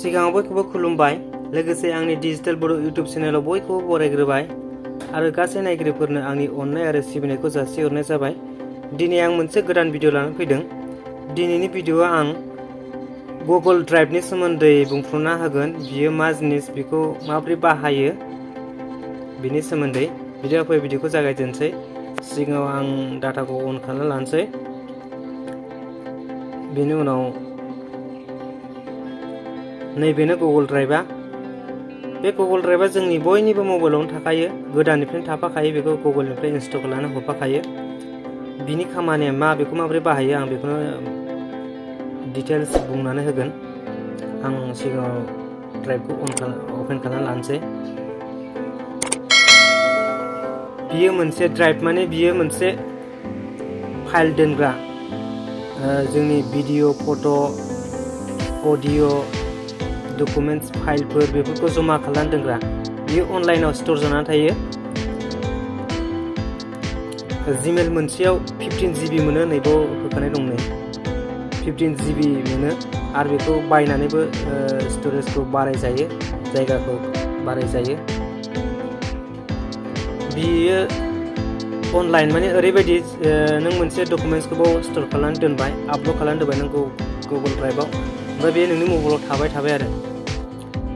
सिगाङाव बयखौबो खुलुमबाय लोगोसे आंनि डिजिटेल बर' इउट्युब चेनेलाव बयखौबो बरायग्रोबाय आरो गासै नायगिरिफोरनो आंनि अननाय आरो सिबिनायखौ जासिहरनाय जाबाय। दिनै आं मोनसे गोदान भिडिअ लानानै फैदों। दिनैनि भिडिअआ आं गुगोल ड्राइभनि सोमोन्दै बुंफ्रुना होगोन। बियो मा जिनिस, बेखौ माबोरै बाहायो बिनि सोमोन्दै। बिदिबा फै भिडिअखौ जागायजेनसै। सिगाङाव आं डाटाखौ अन खालामना लानोसै। बेनि उनाव नैबेनो गुगोल ड्राइभआ। बे गुगोल ड्राइभआ जोंनि बयनिबो मबाइलावनो थाखायो, गोदाननिफ्रायनो थाफाखायो। बेखौ गुगोलनिफ्राय इनस्टल खालामनानै हरफाखायो। बिनि खामानिया मा, बेखौ माबोरै बाहायो, आं बेखौनो डिटेल्स बुंनानै होगोन। आं सिगाङाव ड्राइभखौ अपेन खालामना लानोसै। बियो मोनसे ड्राइभ, माने बियो मोनसे फाइल दोनग्रा। जोंनि भिडिअ, फट', अडिअ, डकुमेन्ट्स, फाइलफोर बेफोरखौ जमा खालामनानै दोनग्रा। बियो अनलाइनाव स्ट'र जानानै थायो। जिमेल मोनसेयाव 15 GB मोनो, नैबाव होखानाय दं नै 15 GB मोनो। आरो बेखौ बायनानैबो स्ट'रेजखौ बारायजायो, जायगाखौ बारायजायो। बियो अनलाइन, माने ओरैबायदि नों मोनसे डकुमेन्ट्सखौ स्ट'र खालामनानै दोनबाय, आपल'ड खालामनानै दोनबाय नों गुगोल ड्राइभआव, ओमफ्राय बे नोंनि मबाइलाव थाबाय आरो।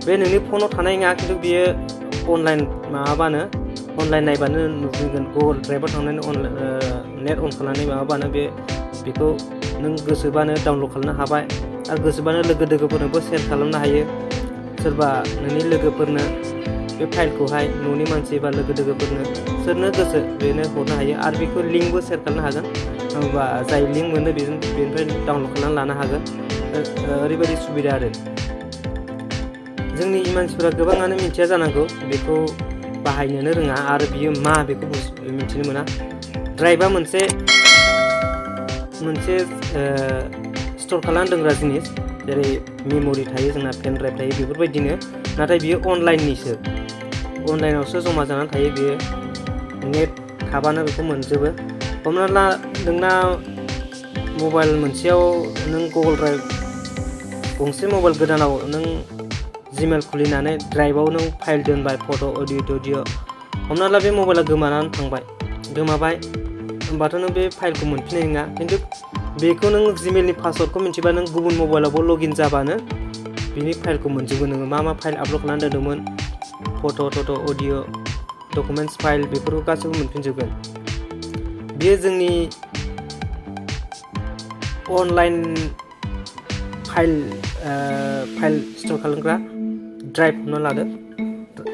बे नोंनि फनाव थानाय नङा, खिन्थु बियो अनलाइन माबाबानो, अनलाइन नायबानो नुफिनगोन। गुगोल ड्राइभआव थांनानै नेट अन खालामनानै माबाबानो बेखौ नों गोसोबानो डाउनलड खालामनो हाबाय। आरो गोसोबानो लोगो दोगोफोरनोबो सेयार खालामनो हायो। सोरबा नोंनि लोगोफोरनो बे फाइलखौहाय, न'नि मानसि बा लोगो दोगोफोरनो सोरनो गोसो बेनो हरनो हायो। आरो बेखौ लिंकबो सेयार खालामनो हागोन। होमबा जाय लिंक मोनो बेनिफ्राय डाउनलड खालामनानै लानो हागोन। ओरैबायदि सुबिदा आरो। जोंनि मानसिफोरा गोबाङानो मिथिया जानांगौ, बेखौ बाहायनोनो रोङा आरो बियो मा बेखौ मिथिनो मोना। ड्राइभआ मोनसे स्ट'र खालामना दोनग्रा जिनिस, जेरै मेम'रि थायो जोंना, पेन ड्राइभ थायो, बेफोरबायदिनो। नाथाय बियो अनलाइननिसो, अनलाइनावसो जमा जानानै थायो। बियो नेट थाबानो बेखौ मोनजोबो। हमना ला नोंना मबाइल मोनसेयाव नों गुगोल ड्राइभ, गंसे मबाइल गोदानाव नों जिमेल खुलिनानै ड्राइभआव नों फाइल दोनबाय, फट', अडिअ। हमना ला बे मबाइला गोमाबाय, होमबाथ' नों बे फाइलखौ मोनफिननाय नङा। खिन्थु बेखौ नों जिमेलनि पासवर्डखौ मिथिबा, नों गुबुन मबाइलावबो लगइन जाबानो बिनि फाइलखौ मोनजोबो। नोङो मा फाइल आपल'ड खालामनानै दोनदोंमोन, फट', अडिअ, डकुमेन्ट्स, फाइल, बेफोरखौ गासैबो मोनफिनजोबगोन। बेयो जोंनि अनलाइन फाइल स्ट'र खालामग्रा ड्राइभ हमना लादो।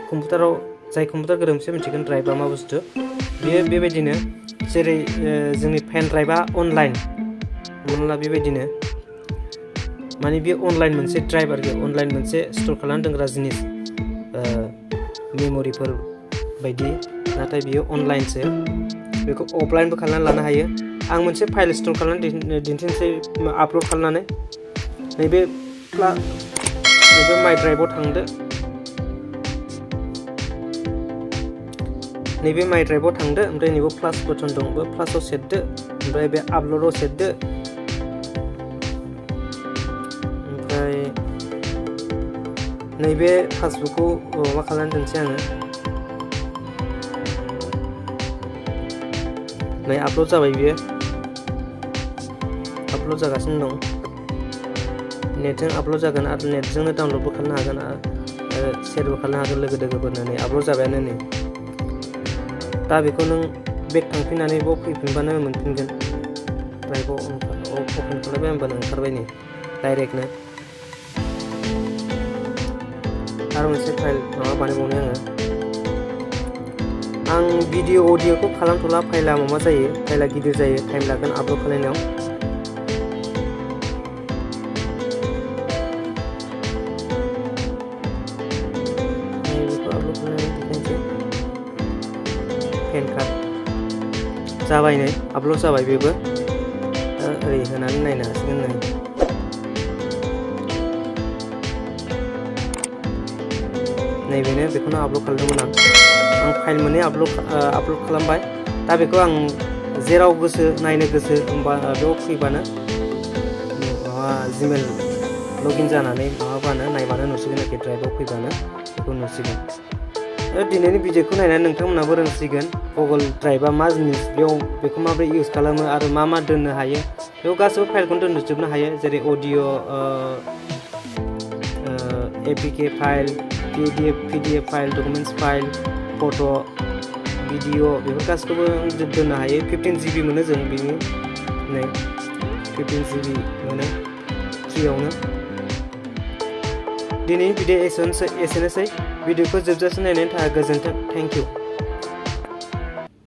कम्पिउटाराव, जाय कम्पिउटार गोरों बिसोर मिथिगोन ड्राइभआ मा बुस्थु। बेयो बेबायदिनो, जेरै जोंनि पेन ड्राइभआ अनलाइन, हमना ला बेबायदिनो। माने बेयो अनलाइन मोनसे ड्राइभ आरोखि, अनलाइन मोनसे स्ट'र खालामना दोनग्रा जिनिस, मेम'रिफोर बायदि। नाथाय बियो अनलाइनसो, बेखौ अफलाइनबो खालामनानै लानो हायो। आं मोनसे फाइल स्ट'र खालामनानै दिन्थिनोसै, आपल'ड खालामनानै। नैबे माइ ड्राइभआव थांदो। नैबे माइ ड्राइभआव थांदो, ओमफ्राय नैबे प्लास बटन दं, बे प्लासआव सेरदो, ओमफ्राय बे आपल'डआव सेरदो। ओमफ्राय नैबे पासबुकखौ माबा खालामनानै दोनसै आङो। नै आपल'ड जाबाय, बियो आपल'ड जागासिनो दं। नेटजों आपल'ड जागोन आरो नेटजोंनो डाउनलडबो खालामनो हागोन आरो सेयारबो खालामनो हागोन लोगो दोगोफोरनो। नै आपल'ड जाबायानो नै। दा बेखौ नों बेक थांफिननानै बाव फैफिनबानो मोनफिनगोन। ड्राइभआव अपेन खालामबाय होनबानो ओंखारबाय नै डाइरेक्टनो। आरो मोनसे फाइल माबा बानायबावनो आं भिडिअ, अडिअखौ खालामथ'ला। फाइला माबा जायो, फाइला गिदिर जायो, टाइम लागोन आपल'ड खालामनायाव। पेन कार्ड जाबाय, नै आपल'ड जाबाय बेबो। ओरै होनानै नायनो हासिगोन नै। नैबेनो, बेखौनो आपल'ड खालामदोंमोन आं फाइल मोननै आपल'ड खालामबाय। दा बेखौ आं जेराव गोसो नायनो गोसो होमबा बेयाव फैबानो माबा जिमेल लगइन जानानै माबाबानो नायबानो नुसिगोन आरोखि ड्राइभआव फैबानो बेखौ नुसिगोन। दिनैनि भिडिअखौ नायनानै नोंथांमोनाबो रोंसिगोन गुगोल ड्राइभआ मा जिनिस, बेखौ माबोरै इउज खालामो आरो मा दोननो हायो। बेयाव गासैबो फाइलखौनो दोनजोबनो हायो, जेरै audio, APK file, PDF file, documents file, photo', video, बेफोर गासैखौबो दोननो हायो। 15 GB मोनो जों बेनि नै 15 GB मोनो फ्रियावनो। दिनैनि भिडिअ एसेनोसै। भिडिअखौ जोबजासिम नायनायनि थाखाय गोजोन्थों। Thank you.